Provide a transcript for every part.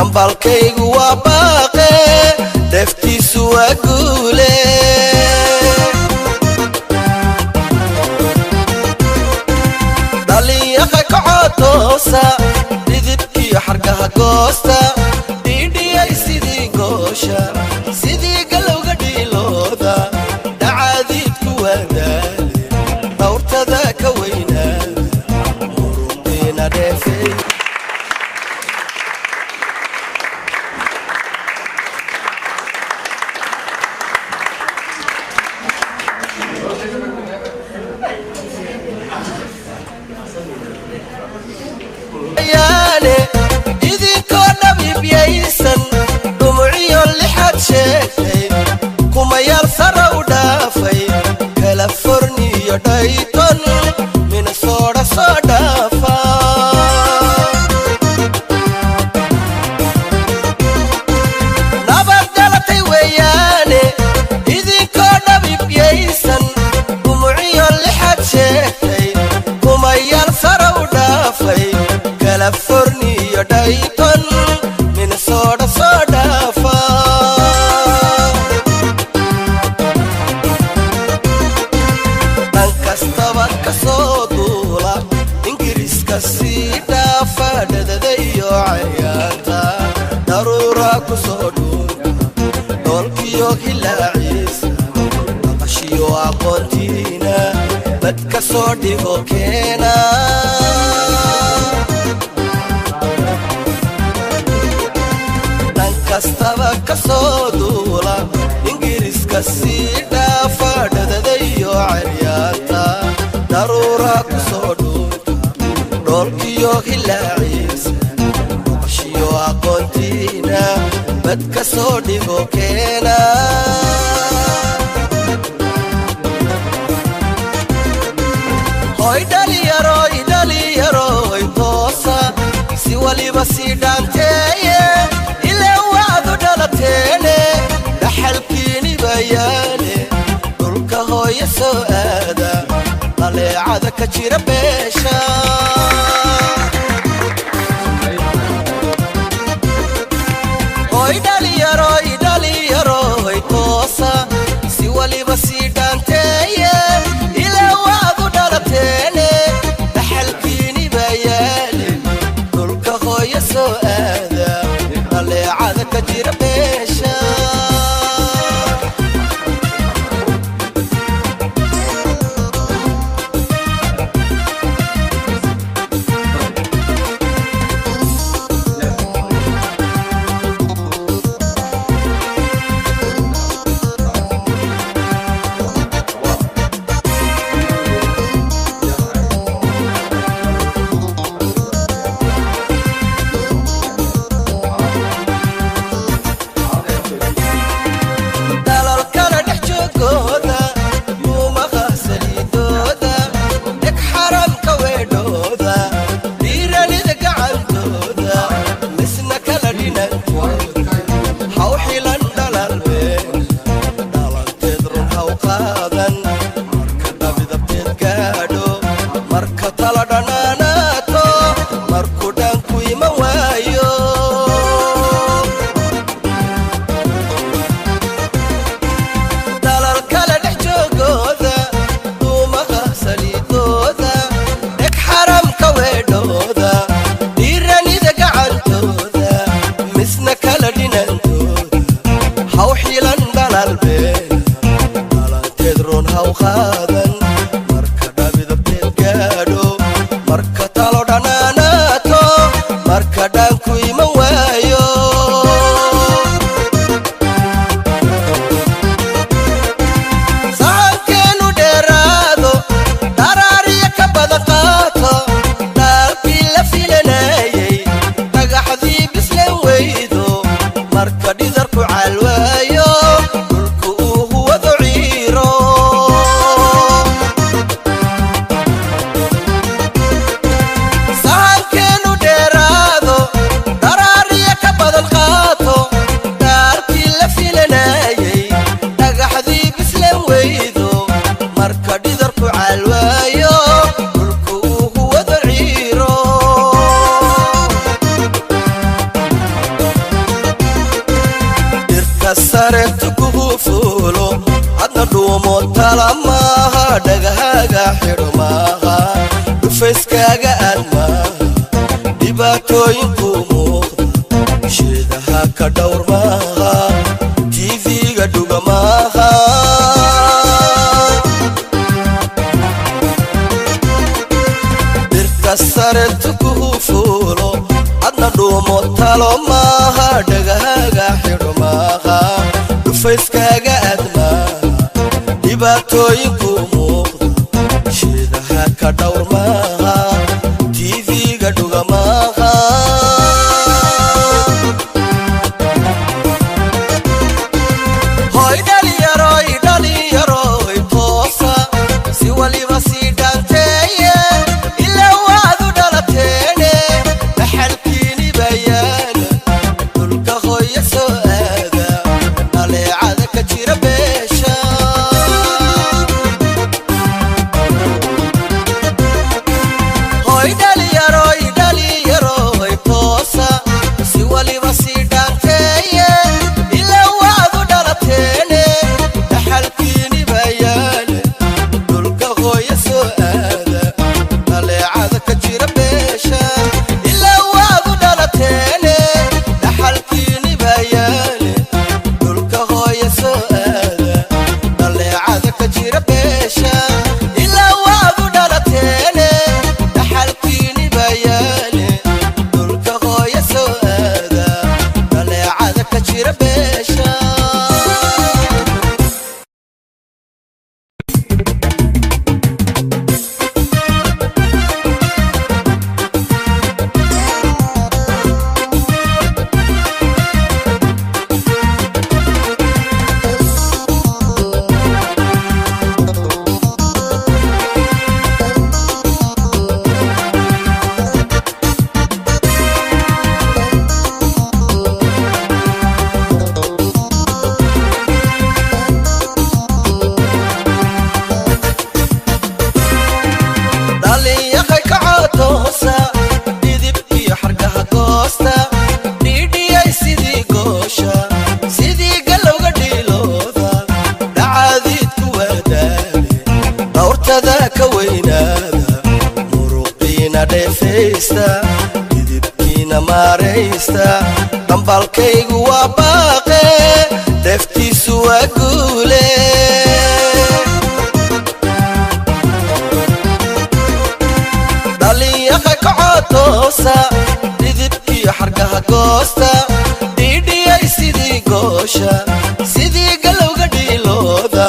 Dhambalkaygu waa baaqe, dheeftiisu waa guule. Dhalinyaqa kacoo toosa, dhidibkiyo xargaha goosta, dhiidhiyay sidii goosha, sidii galowga dhiilooda, dhacaadiidku waa daale, dhawrtada ka weynaada, muruqiina dheefay. Yaane idinkoo dhabiibyaysan, dhumuciyo lixaad sheegtay, kumayaal sara u dhaafay, Kaliforniyo Dhayton, Minnesota soo dhaafa. Nabad dhalatay weeyaane idinkoo dhabiibyaysan, dhumuciyo lixaad sheegtay, kumayaal sara u dhaafay, Kaliforniyo Dhayton, Minnesota soo dhaafa. Dhan kastaba ka soo duula, Ingiriiska sii dhaafa, dhadada iyo cayaanta, daruura ku soo dhuunta, dhoolkiyo hilaaciisa, maqashiyo aqoontiina, bad ka soo dhigo keena. Dhan kastaba ka soo duula, Ingiriiska sii dhaafa, dhadada iyo ceryaanta, daruura ku soo dhuunta, dhoolkiyo hilaaciisa, maqashiyo aqoontiina, bad ka soo dhigo keena. Hoy dhalinyaroy, dhalinyaroy toosa, si waliba sii dhaanteeye, ilaa waadu dhalateene, dhaxalkiini bayaane, dhulka hooya soo aada, dhaleecada ka jira beesha. Hoy dhalinyaroy, dhalinyaroy toosa, si waliba sii dhaanteeye, ilaa waadu dhalateene, dhaxalkiini bayaale, dhulka hooya soo aada, dhaleecada ka jira beesha. Dalalkana dhex joogooda, yuumaha saliidooda, dheg xaramka weedhooda, dhiiranida gacantooda, misna kala dhinantooda, haw xilan dhalalbeen, dhalanteed run haw qaadan, marka dhabidabteed gaadho, marka tala dhanaanaato, markuu dhaanku iman waayo. Dalal kale dhex joogooda, duumaha saliidooda, dheg xaramka weedhooda, dhiiranida gacantooda, misna kala dhinantooda, haw xilan dhalalbeen, dhalanteed run haw qaadan, marka dhabidabteed gaadho, marka talo dhanaanaato, marka dhaanku iman waayo. Sahankeenu dheeraado, dharaariya ka badan qaato, dhaalkii la filanayay, dhagaxdii bislan weydo, marka dhidarku caalwaayo, dhulku uu huwado ciiro. Maaha dhagahaaga xidho, maaha dhufayskaaga aad, maaha dhibaatooyinku muuqda sheedaha ka dhowr, maaha TV-ga dhuga maaha. Dhirta sare tukuhu fuulo adna dhuumo talo maaha, dhagahaaga xidho, maaha dhufayskaaga aad, maaha dhibaatooyinku muuqda sheedaha ka dhowr, maaha TV-ga dhuga maaha. Hoy dhalinyaroy, dhalinyaroy, toosa si waliba sii dhaanteeye, ilaa waadu dhalateene dhaxalkiini bayaana dhulka hooya soo aada dhaleecada ka jira beesha. Hoy dhalinyaroy, dhalinyaroy, toosa si waliba sii dhaanteeye, ilaa waadu dhalateene dhaxalkiini bayaane dhulka hooya soo aada dhaleecada ka jira beesha. Ilaa waadu dhalateene dhaxalkiini bayaane dhulka hooya soo aada dhaleecada ka jira beesha. Ilaa waadu dhalateene dhaxalkiini bayaane dhulka hooya soo aada dhaleecada ka jira beesha. Dhalinyaqay kacotoosa dhidibkiyo xargaha goosta, dhiidhiyay sidii goosha, sidii galowga dhiilooda, dhacaadiidku waadaale dhawrtada ka weynaada, muruqiina dheefaysta, dhidibkiina maaraysta. Dhambalkaygu waa baaqe, dheeftiisu waa guule. Dhalinyaqa kacotoosa dhidibkiyo xargaha goosta, dhiidhiyay sidii goosha, sidii galowga dhiilooda,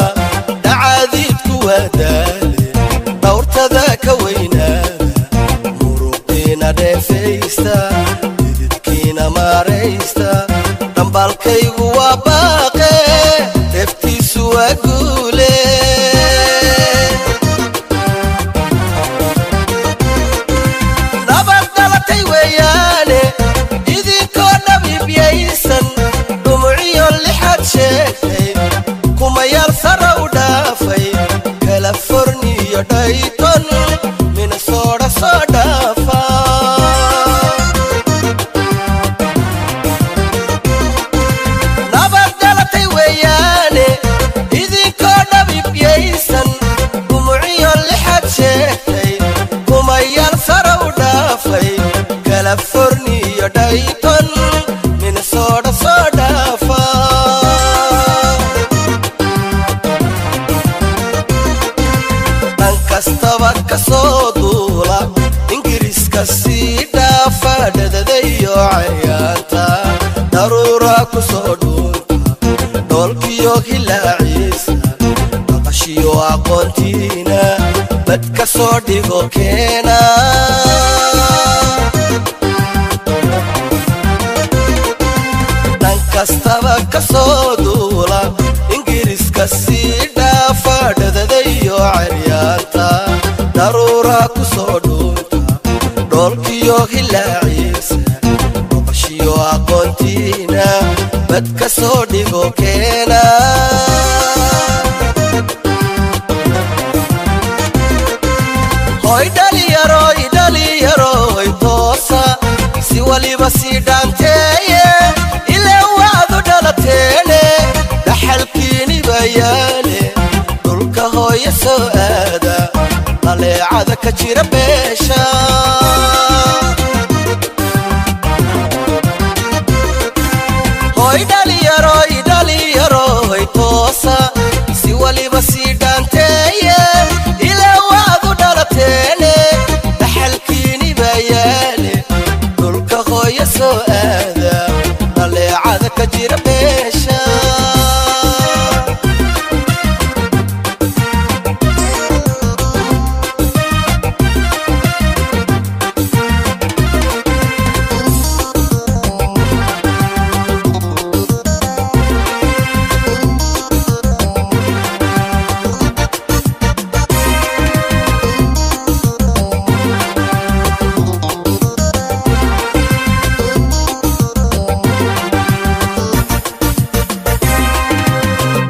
dhacaadiidku waa daale dhawrtada ka weynaada, muruqiina dheefaysta, dhidibkiina maaraysta. Dhambalkaygu waa baaqe, dheeftiisu waa guule. Nabad dhalatay weeyaane idinkoo dhabiibyaysan, dhumuciyo lixaad sheegtay, kumayaal sara u dhaafay, Kaliforniyo Dhayton Minnesota soo dhaafa. Nabad dhalatay weeyaane idinkoo dhabiibyaysan, dhumuciyo lixaad sheegtay, kumayaal sara u dhaafay, Kaliforniyo Dhayton Minnesota soo dhaafa. Dhan kastaba ka soo duula, Ingiriiska sii dhaafa, dhadadayo cayaanta daruura ku soo dhuunta, dhoolkiyo hilaaciisa dhaqashiyo aqoontiina bad ka soo dhigo keena. Dhan kastaba ka soo duula, Ingiriiska sii dhaafa, dhadadayo caryaanta daruura ku soo dhuunta, dhoolkiyo hilaaciisa dhaqashiyo aqoontiina bad ka soo dhigo keena. Hoy dhalinyaroy, dhalinyaroy, toosa si waliba sii dhaanteeye, ilaa waadu dhalateene dhaxalkiini bayaane dhulka hooya. Hooyo soo aada dhaleecada ka jira beesha. Hoy dhalinyaroy, dhalinyaroy, toosa, si waliba sii dhaanteeye. Ilaa waad u dhalateene, dhaxalkiini baa yaale. Dhulka hooyo soo aada dhaleecada ka jira beesha.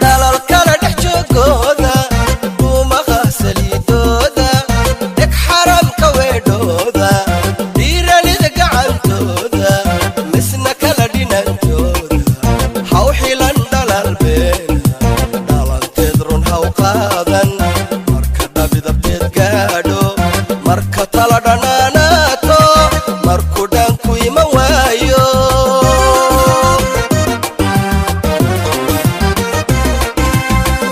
Dalal kala dhex joogooda, dhuumaha saliidooda, dheg xaramka weedhooda, dhiiranida gacantooda, misna kala dhinantooda. Haw xilan dhalaal beena, dhalanteed run haw qaadan. Marka dhabidabteed gaadho, marka tala dhanaanaato, markuu dhaanku iman waayo.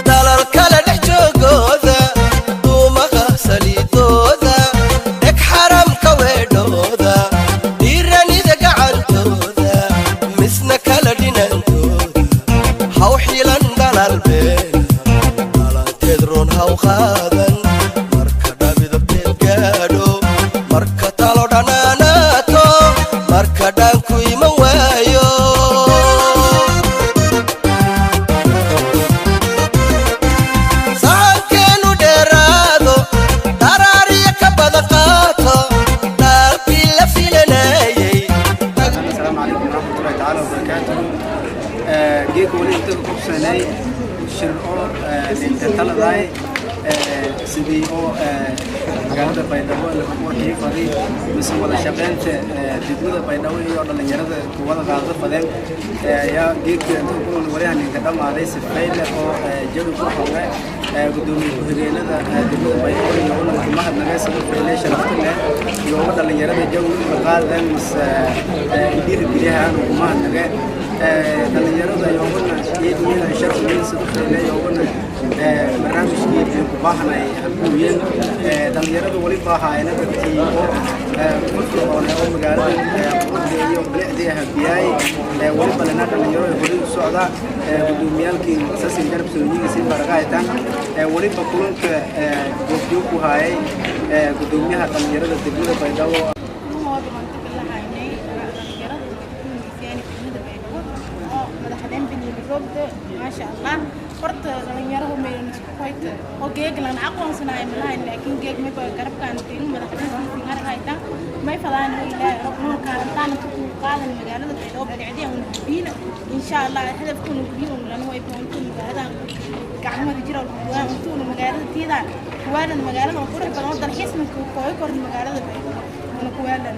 Dalal kala dhex joogooda, dhuumaha saliidooda, dheg xaramka weedhooda, dhiiranida gacantooda, misna kala dhinantooda. Haw xilan dhalaal beena, dhalanteed run haw qaadan. Marka dhabidabteed gaadho, marka talo dhanaanaato, marka dhaanku iman waayo. Sahankeenu dheeraado, dharaariya ka badan qaato, dhaalkii la filanayay. Asalaamu calaykum waraxmatullahi tacaala wabarakaatuhu. Geeka wali inta ku qabsanay shir oo linta taladaay sidii oo magaalada Baydhabo lagu qurxiyo faday, mise wada shaqeynta degmada Baydhabo iyo dhalinyarada kuwada qaado fadeen ayaa geedka inta kulan waliha ninka dhammaaday sifayle oo jawi ku xoge. Gudoomiye ku-xigeenada degmada Baydhabo iyo una mahadnagay sida fayle sharafta leh iyo uga dhalinyarada jawi uga qaadeen mise dhiirigelyahan ugu mahadnagay dhalinyarada yoogana iyadiyada sharaf weyn sida fayle yoogana barnaamijkii ku baahanay halkuuyeen. Dhalinyaradu wali baahaayna dadkii oo firfircoon oo magaalada quruxda iyo bilicdii habiyaay. Wali balena dhalinyaro horay u socda, gudoomiyaalkii sasin garab sooyiga si baragaytan. Waliba kulanka goobjoog ku haayay gudoomiyaha dhalinyarada degmada Baydhabo. Kulmooda baan ka lahaynay dhalinyarada kumiisyaani degmada Baydhabo oo madaxdeen biniili roogda. Maasha Allah, horta dhalinyaradu meelan isku koyta oo geeglan aqoonsanaayo malahayn, laakiin geeg mayba garabkaan tegin madaxdeen aragaytan may fadaan ilaahay rabnoo kaalantaan ku qaadan magaalada Baydhabo bilicdiya una hubiina insha Allah. Hadafkuna hubiin lana way boonto magaaladan gacmada jira waa intuuna magaalada tiidaan kuwaalan magaalada oo qurux badan oo dalxiisna kooy korn magaalada Baydhabo una kuwaalan.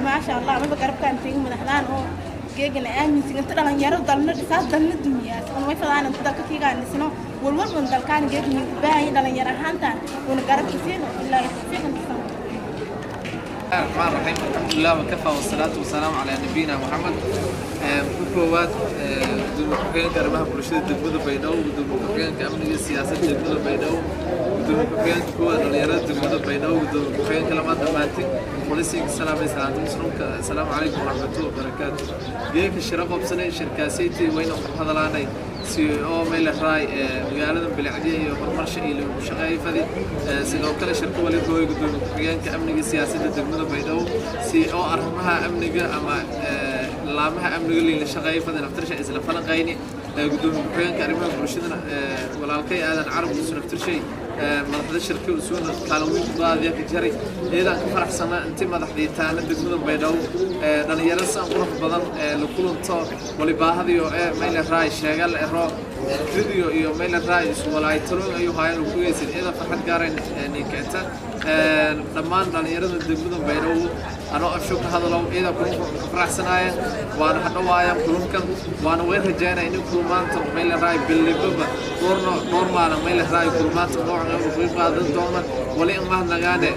Maasha Allah, maba garabkaan tegin madaxdaan oo geegana aaminsan inta dhalinyaro dalna dhisaas dalna dumiyaas una way fadaan inta dalka kiigaan dhisno walwalban dalkaan geegna u baahan dhalinyaro ahaantaan una garabka siino ilaa tawfiiqan kasano. الرحمن الرحيم، الحمد لله وكفى والصلاة والسلام على نبينا محمد. Ku koowaad, gudoomiye ku-xigeenka arrimaha bulshada degmada Baydhabo, gudoomiye ku-xigeenka amniga iyo siyaasadda degmada Baydhabo, gudoomiye ku-xigeenka koowaad dhalinyarada degmada Baydhabo, gudoomiye ku-xigeenka labaad, dhammaantiin polisiga salaamay salaanta muslimka, assalaamu calaykum waraxmatullahi wabarakaatu. Geedka shiro qabsanay shirkaasaytii wayna ku hadalaanay si oo meel raay magaalada bilicdiya iyo horumarsha iyo lagu shaqeeyay fadi. Sidoo kale shirka wali gooy gudoomiye ku-xigeenka amniga iyo siyaasadda degmada Baydhabo si oo arrimaha amniga ama laamaha amniga liila shaqeeyay fadi naftirsha isla falanqayni. Gudoomiye ku-xigeenka arrimaha bulshadana walaalkay Aadan Carab usu naftirshay madaxda shirka usuuna kaalin weyn ku qaadaya ka jaray. Iyadaan ka faraxsana intii madaxdii taana degmada Baydhabo dhalinyaro san qurux badan la kulanto wali baahadiyo ee meel raay sheegal ero. Fikradiyo iyo meel raayis walaay talooyin ayuu haayeen ku geysan iyada farxad gaarayn ninkeeta. Dhammaan dhalinyarada degmada Baydhabo anoo afsho ka hadalo iyada kulunka ka faraxsanaayeen, waana hadhawaayaan kulunkan, waana way rajaynaya in kulmaanta meel raay bilibaba doorno dhowr maalin meel raay kulmaanta noocan oo ku qaadan doona. Wali in mahadnagaane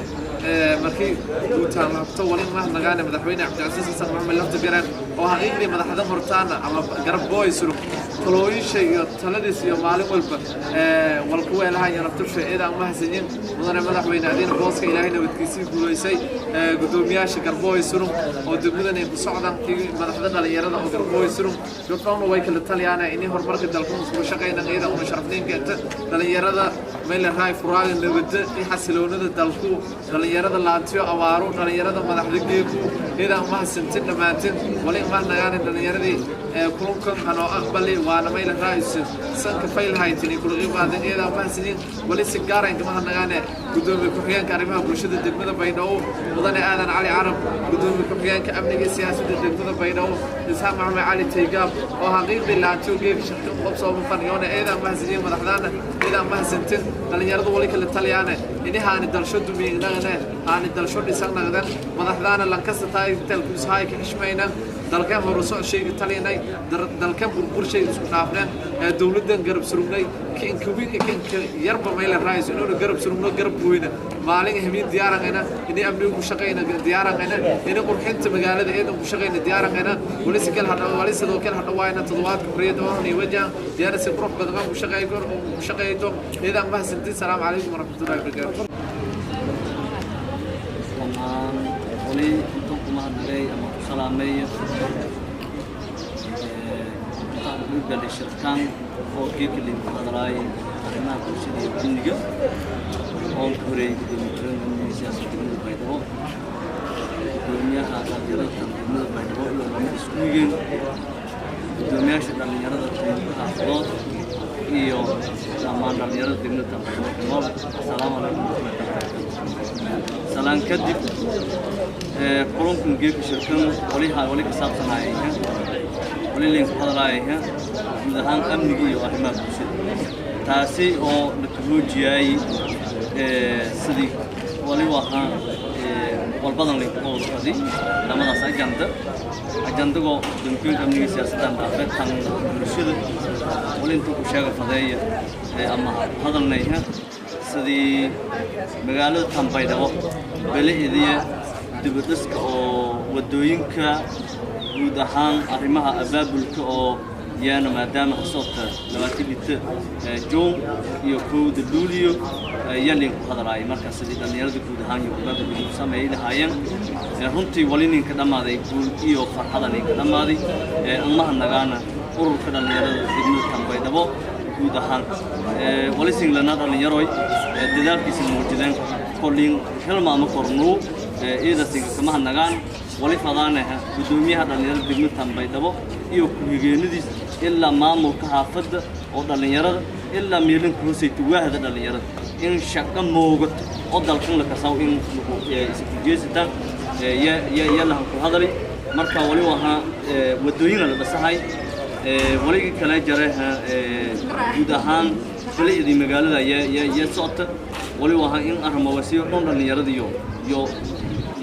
markii guutaan laabto, wali in mahadnagaane Madaxweyne Cabdicasiis Xasan Maxamed Lafta Gareen oo xaqiiqdii madaxda hortaana ama garab booy surug talooyinsha iyo taladiis iyo maalin walba walku weelaha iyo naftusha iyada aan mahadsanyin. Mudane madaxweyne, adiina booska Ilaahay nabadkiisii guulaysay. Gudoomiyaasha garbooy surug oo degmadan ay ku socdaan, kii madaxda dhalinyarada oo garbooy surug gabdhowna way kala taliyaan inay horumarka dalka iskugu shaqeynaan. Iyada una sharafniinkeeta dhalinyarada meel raay furaaga nabadda iyo xasiloonida dalku, dhalinyarada laantiyo awaaro, dhalinyarada madaxda geeku iyada aan mahadsantin dhammaantin. Wali mahadnagaane dhalinyaradii kulunkan hanoo aqbali, waana meel raayis sanka faylhaytin kula qaadan, iyada aan mahadsanin. Wali si gaar ah mahadnagaane gudoomiye ku-xigeenka arrimaha bulshada degmada Baydhabo, Mudane Aadan Cali Carab, gudoomiye ku-xigeenka amniga iyo siyaasadda degmada Baydhabo, Isxaaq Maxamed Cali Taygaab, oo xaqiiqdii laantiyo geeg shaqo qabsoo faniyoona, iyada aan mahadsanin. Madaxdaana iyada aan mahadsantin. Dhalinyaradu wali kala taliyaane inahaani dalsho dumiyignagane aani dalsho dhisan nagdan, madaxdaana lankasta tahay talkuushaay ka xishmaynan, dalkan horuso shayga talinay, dalkan burbur shay isku dhaafneen, dowladdan garab surugnay, kinka wiin kinka yarba meel raayis inuu garab surugno, garab weyna maalin habeen diyaarangayna, inay amniga ku shaqeyna diyaarangayna, inay qurxinta magaalada eedan ku shaqeyna diyaarangayna. Wali si kale hadha wali sidoo kale hadha waayna toddobaadka xorriyadda oo ni wajahan diyaar si qurux badan ku shaqeey ku shaqeeydo. Eedan mahadsantiin. Salaamu calaykum waraxmatullaahi wabarakaatuh. Dhammaan wali intaan ku mahadnagay ama ku salaamay intaan ugu galay shirkaan oo geedka lagu hadlaayay arrimaha bulshada iyo amniga, oon ka horeeyay gudoomiye ku-xigeenka amniga siyaasadda degmada Baydhabo, gudoomiyaha dhalinyarada degmada Baydhabo iyo lamid isku yigeen, gudoomiyaasha dhalinyarada xaafadood iyo dhammaan dhalinyarada degmada Baydhabo ku nool. Asalaamu calaykum waraxmatullahi wabarakaatu. Salaan kadib, kulankan geedka shirkan waliha wali ka saabsanayay, wali layn ku hadlaayay guud ahaan amniga iyo arrimaha bulshada, taasi oo la tuhoojiyay sidii wali ahaa walbadan layn ku wada lamadaas ajanda. Ajandagoo gudoomiye amniga siyaasaddan dhaafay tan bulshada, wali intuu ku sheega fadeeya ama hadalnayha sidii magaalada Tanbaydhabo bele-idiya dibadhiska oo wadooyinka, guud ahaan arrimaha abaabulka oo yaana maadaama hasoobta 20 Juun iyo 1-da Luuliyo yalin ku hadlaayay. Marka sidii dhallinyarada guud ahaan iyo abaabulka ugu sameeyay lahaayeen, runtii wali ninka dhammaaday guul iyo farxada ninka dhammaaday. Amaha nagaana ururka dhallinyarada degmada Tanbaydhabo guud ahaan wali singlana dhallinyaroy dadaalkiisa muujideen kolin helma ama kornuu ciidasinka kamaha nagaan. Wali fadaanaha gudoomiyaha dhallinyarada degmada Tanbaydhabo iyo ku-xigeenadiis ilaa maamulka xaafadda oo dhallinyarada ilaa meelinka hooseyta waahda dhallinyarada in shaqo moogato oo dalkan la kasaw in iskujeesitaan yalahan ku hadali. Marka wali wahaa wadooyina la dhasahay, waligii kale jareha guud ahaan balaidii magaalada ya socota. Wali wahaa in arrimawasiyo dhan dhallinyarada iyo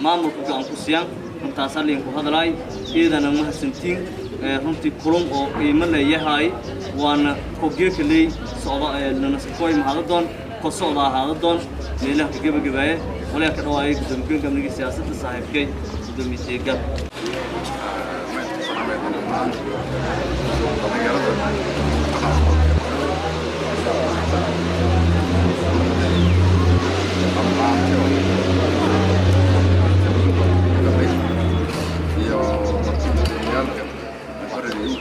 maamulka gacan ku siiyaan. Intaasaa liin ku hadlaay. Ciidana mahadsantiin. Runtii kulun oo qiimo leeyahay waana kogeeka leey socda lanasakoy mahadadoon ko socda ahaadadoon meelaha ka gebagabaaya. Waligaa ka dhawaayay gudoomiye amniga siyaasadda saaxiibkay gudoomiye Teegal. Dhalinyarada iyo martigeliyaalka muqarrariin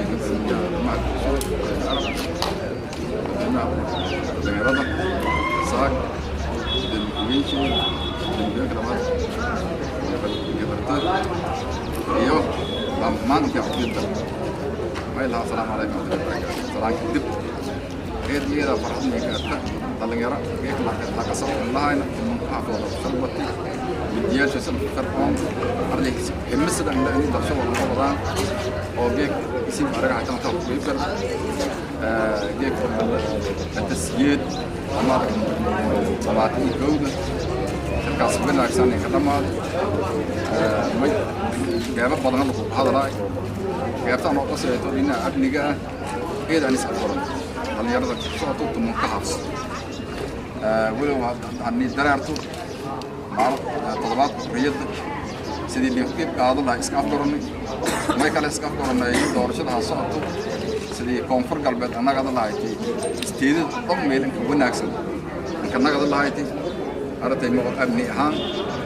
gudoomiyaha arrimaha bulshada Arab, gudoomiyaha dhalinyarada Saak, gudoomiye ku-xigeenka labaad gabarta iyo dhammaan intii codiyada may lahaa. Asalaamu calaykum warahmatullahi wabarakaatu. Salaan kadib, reer iyada farxad may gaarta dhalinyaro geek lahayna xaafadooda shalbati midiyaasha san fircoon arday himisada inda in dalsho wada qabadaan oo geek isin araga haytan ta ku gal. Geedka 8 ama 21-da shirkaas wanaagsan ka dhammaaday. May qeybo badan lagu hadalay qeybtaan oo qasayto dhinaca amniga ah eed aan is afgoran dhalinyarada ku socoto 10-ka xaafad walow haddii dareerto maalin toddobaadka xorriyadda sidii liin ku qayb qaadan lahaa iska afgoranay. May kale iska afgoranay doorashada ha socoto sidii Koonfur Galbeed annagada lahayti isteedada dhan meel inka wanaagsan inka nagada lahayti arintay moqol amni ahaan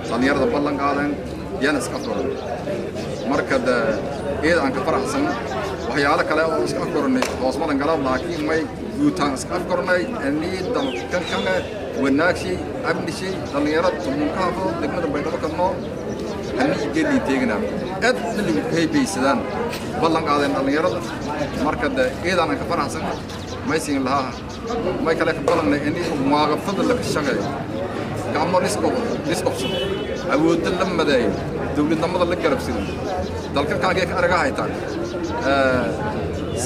dhalinyarada ballan qaadeen yana iska afgoranay. Marka de eed aan ka faraxsan waxyaalo kale oo iska afgoranay hoosmadan galaab, laakiin may guutaan iska afgoranay anii dalkan kale wanaagshay amnishay dhalinyarada 10-ka xaafadood degmada Baydhabo ka nool hanii gelii teegnaa aad xilligu ku haybaysadaan ballan qaadeen dhalinyarada. Marka de eedaan aan ka faraxsan maysin lahaa may kale ka ballanay ini muwaaqafada la shaqeeyo, gacmo lisqobsado, awoodda la madeeyo, dowladnimada la garabsado. Dalka kaagee ka araga haytaan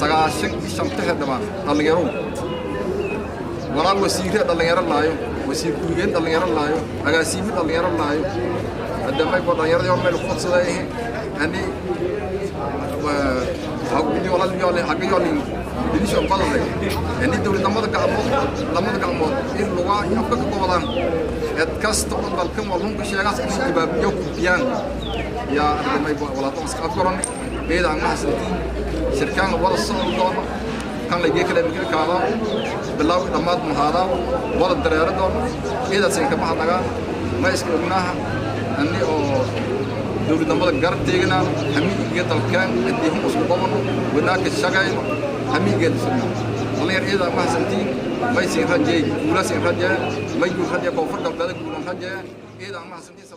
95-ta xildhibaan dhallinyaro, walaal wasiire dhallinyaro laayo, wasiir ku-xigeen dhallinyaro laayo, agaasiime dhallinyaro laayo. Hadda may dhallinyaradii hor meel ku codsaday ani hagiyolin dinisho badalay ani dowladnimada gacmood lamada gacmood in lugaa iyo afka ka gobodaan cid kasta oo dalkan walhunka sheegaas inay jawaabiyo gudbiyaan yaa ardamay walaaqo iska afgaran. Eeda aan mahadsantiin. Shirkaan wada socon doono kan laygee kale mikil kaada bilaaw dhammaad mahaadaa wada dareero doono. Eedaas ka mahadnagaa. Ma iska ognaaha ani oo dowladnimada garab teegnaa hamiiga dalkaan haddii hun isku qabano wanaagka shaqayno hamiigeeda sugna. Dhalinyar eeda mahadsantiin. May siin rajeey guula siin rajee, may guul rajee, Koonfur Galbeed guulan rajee. Eeda mahadsantiin.